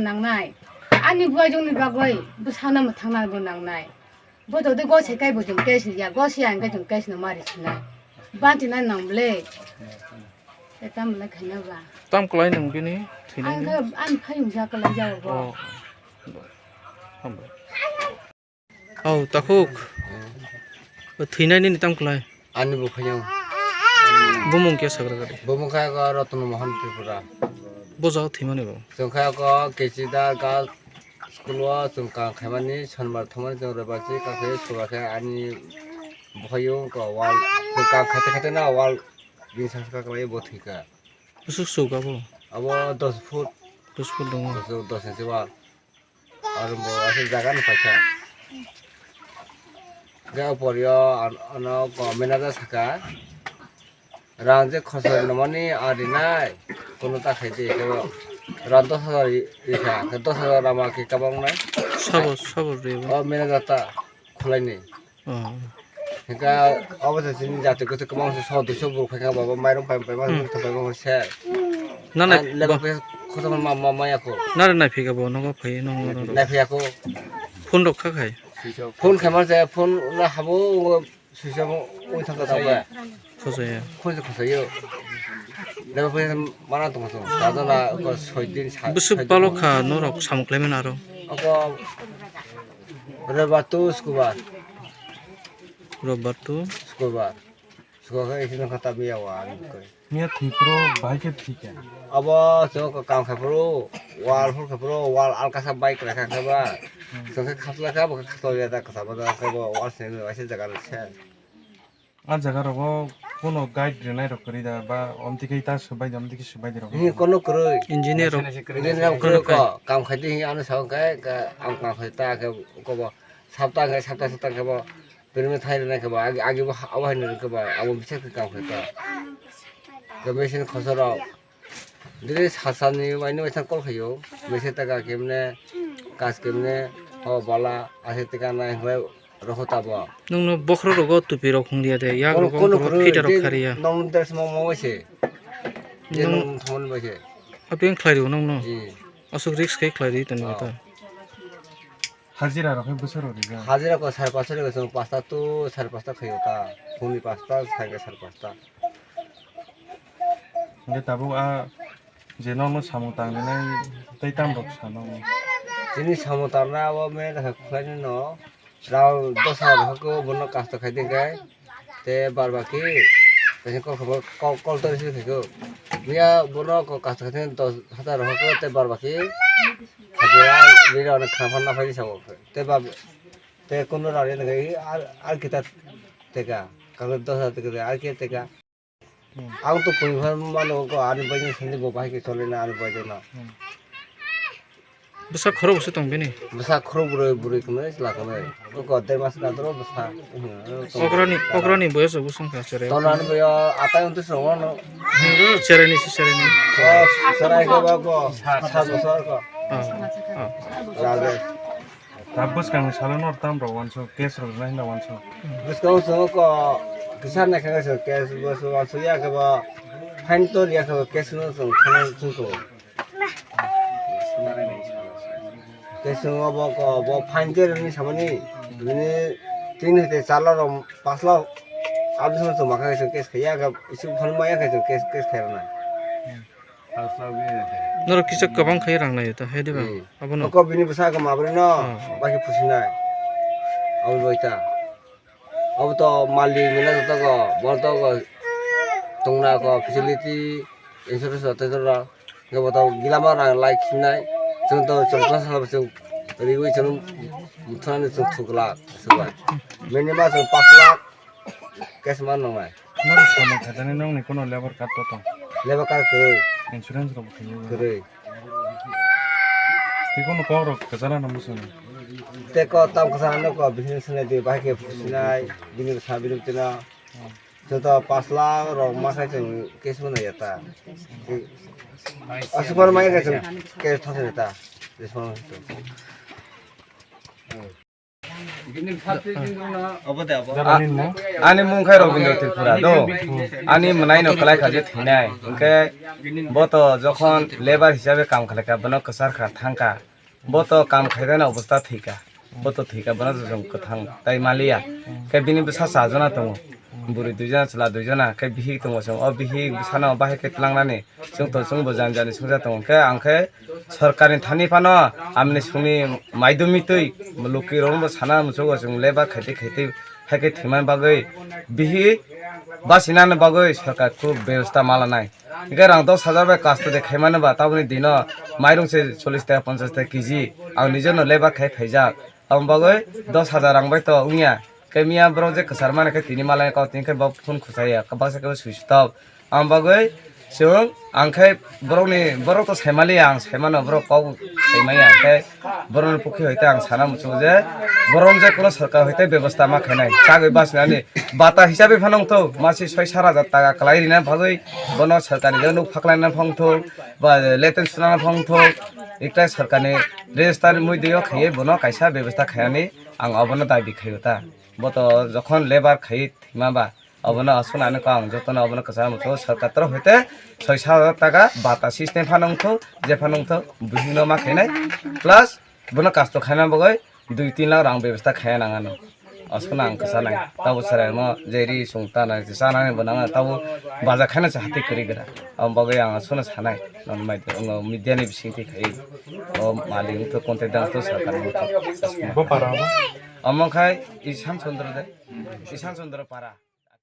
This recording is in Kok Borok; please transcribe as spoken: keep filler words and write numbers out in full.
Nangnai. Ani buaijongni bagwi bwsano mwthangnai bo nangnai. Bo jodi gose kai bo chwng case ya, gose ya hwnkhe chwng case no mari sinai. Bachina nang ble. Eta mle khana ba. Tam kwlai nung bini thwinai ni? Ang khe, ang phayung ja kwlai ja bo. Oh. Hambai. Au, takhuk. Thwinai nini tam kwlai? Ani bukhayung. Bumung khe sagra gadi? Bumung khe ko Ratan Mohan Tripura. Bo jaga thwimani bo? Chwng khe ko Kechida Girls School o chwng kam khaimani, sonbar thangmani chwng roibar chi kam khai, subar khe ani bukhayung ko wal chwng kam khaite khaite na wal bini saksa kwlai bo thwikha. Bwswk swk abo? Abo dos foot. Dos foot dongo. Dos, dos inch wal. Aro bo aswk jaga no paikha. Ga porio ano ko manager saka. Rang je khosoi nomani arinai. Kono ta khaide ko. Rang dos hajar rikha. Dos hajar rama ke kabang nai. Sabo, sabo rebo. O manager ta khulai ni. Oh. Hingke obo se chini jati kwchwk kwbang se so duiso borok phaikha, baba mairung pai pai ma, hmm, thok pai ma se. Nana, ah, leba ba- khe khosok ma, ma, maya ko. Nara nai phika bo nogo phai no, no, no. Nai phika ko. Phone rok kha khai. Phone khaima se phone la habo switch off oi thangka ta ba. Khosaya. Khosaya, khosayo. Leba khe mana tong tong. Dada na ko soi din sa. Bwswk palo kha norok samung khlai mano aro. Oko Robar to Sukubar. Robar to? Sukubar. Sukubar khe isi nang kha ta biya wa ani koi. Miya thwi phuru bahai khe thwi kha. Abo chwng kha kam kha phuru, wal phur kha phuru, wal alkasa bai kwlai kha khe ba. Hmm. Chwng khe khasla kha, bo khe khasla ya da kasa ba da khe bo wal se waisa jaga rw se. A jaga rogo kono guide rwnai rok kwrwi da ba omtwi khe ta swbai da, omtwi khe swbai da rok. Hi kono kwrwi. Engineer rok. Engineer rok kwrwi ko kam khai di hi ano sa khe ang kam khai ta khe ko bo sapta khe sapta sapta khe bo permit thai rwnai khe bo agi agi bo abo hai nw khe bo abo bisa khe kam khai ta. Khe machine khosor rok. Dili sasani waini waisa call khaio, mese taka kemne, kas kemne, ho bala, ase tika nai hwlai rokho tabo. Nwngno bokhorok rogo tupi rok hung liya de, yak rogo kono bokhorok kwrwi, fita rok khariya. Nong dress mo mo waise. Je nong thon waise. Ato yang khlai rw nongno. Ji. Aswk risk khai khlai ri tong ta. Hajira rok hai bwswk rok rijak? Hajira ko sare panch rok, chwng pasta to sare pasta khaio ta. Phungni pasta, saikhe sare pasta. Hingke tabuk a je nokno samung tangrinai tei tam rok sano. Chini samung tangnai abo me kha khlainai no rang dos hajar hoko bono kasto khai de khe te bar baki kaisa kok kok kol tor si khaiko miya bono kok kasto khai dos hajar hoko te bar baki khaja bini rok kha phan na phai sabo te ba te kono rani ar ar kita teka kagoj dos hajar teka ar ke teka. Hmm. Ang to pui phan mano ko ani bai ni sandi bo bai ke chole na ani bai na. Hmm. Bwsa khorok bwsa tong bini? Bwsa khorok bwrwi bwrwi kwnwi chwla kwnwi. Ko ko dei mas ka doro bwsa. Okrani, okrani boyos bo song kha chere. Tonan boyo atai untu song no. Hmm, chere ni si chere ni. Ko sarai ko ba ko sa bosor ko. Ah, ah. Rajesh. Ta bwskangni salo no tam rok uansuk, case rok rwna hinna uansuk. Bwskango chwng ko kisa naikha khe chwng case bo chwng uansuk ya khe bo fine to riya khe bo case no chwng thana chwng ko. Case chwng bo ko bo fine to rini samani bini tin hete char lakh rok pas lakh abisong chwng makha khe chwng case khaiya khe isi phone maya khe chwng case case khairokna. Norok kisa kwbang khai rang naio ta, hai diba? Hmm. Abono. Oko bini bwsa ko mabri no, oh, baki pusinai. Abo bai ta. Abo to mali mina to ko, bor to ko, tongna ko, facility, insurance to to ra. Ko bo to gilama rang lai khinai. Chwng to chwng to sa chwng riwi chwng muthani chwng thukla, subai. Minimum chwng pas lakh. Case man nongnai. Nang samung khaijani nongni kono labour card to tong? Labour card kwrwi. Insurance rok bo khaio? Kwrwi. Tei kono kok rok kwchana no muchung? Tei kok tam kwchana no kok bini sinai twi bahai khe pusinai, bini bwsa bini bwtwi no. Joto pas lakh rok ma khai chwng case mano ya ta. Aswk mano ma ya khe chwng case thang ya ta. Respond. Ani mung khai Robindra Tripura do. Ani mwnai no kwlai kha je thinai. Hwnkhe bo to jokhon labour hisabe kam khlai kha, bono kwchar kha, thang kha. Bo to kam khaidana obostha thwikha. Bo to thwikha, bono to chwng kwthang tai maliya. Khe bini bwsa chajana tongo. Bwrwi duijana, chwla duijana, khe bihik tongo chwng. O bihik bwsano bahai khe tlangnani chwng to chwngbo jani jani songja tongo. Khe ang khe sorkarni thani phano amni songni maidumi twi luki rokno sana muchugo chwng labour khaitwi khaitwi hai khe thwimani bagwi bihik basinani bagwi sorkar khub bebosta malanai. Hingke rang dos hajar bai kasto de khaimani ba taboni dino mairung se chollish taka ponchash taka K G. Ang nijono labour khai phaijak. Aboni bagwi dos hajar rang bai to wngya. Khe miya borok je kwchar mani khe tini malai kau tini khe bo phone khwchaya. Baksa khe bo switch off. Aboni bagwi chwng ang khe borokni borok to saimaliya ang saimano borok kok saimaya khe Borokni pokhe hoite ang sana muchungo je borok je kono sorkar hoite bebosta ma khainai. Chagwi basinani bata hisabe phano wngthok, masi soi sat hajar taka kwlai rina bagwi bono sorkarni je nuk phaklaina phano wngthok, ba leten sunana phano wngthok, iktai sorkarni register ni muido khaiwi bono kaisa bebosta khainani ang obono dabi khaio ta. Bo to jokhon labour khaiwi thwima ba, obono aswk nani kok ang jotono obono kwcham wngkha, sorkar torof hoite soi sat hajar taka bata system phano wngkha, je phano wngkha, buhingno ma khainai, plus bono kasto khaina bagwi dui tin lakh rang bebosta khaina nang ano. Aswkno ang kwchanai, tabo chwraino je ri chwng tanai, chanani bo nang, tabo baja khaina se hati kwrwi gra. Aboni bagwi ang aswkno sanai, non mai, media ni bisingtwi khai, o malik wngkha, content wngkha, sorkar wngkha. Bo para bo? Omo khai Ishan Chandra de, Ishan Chandra para.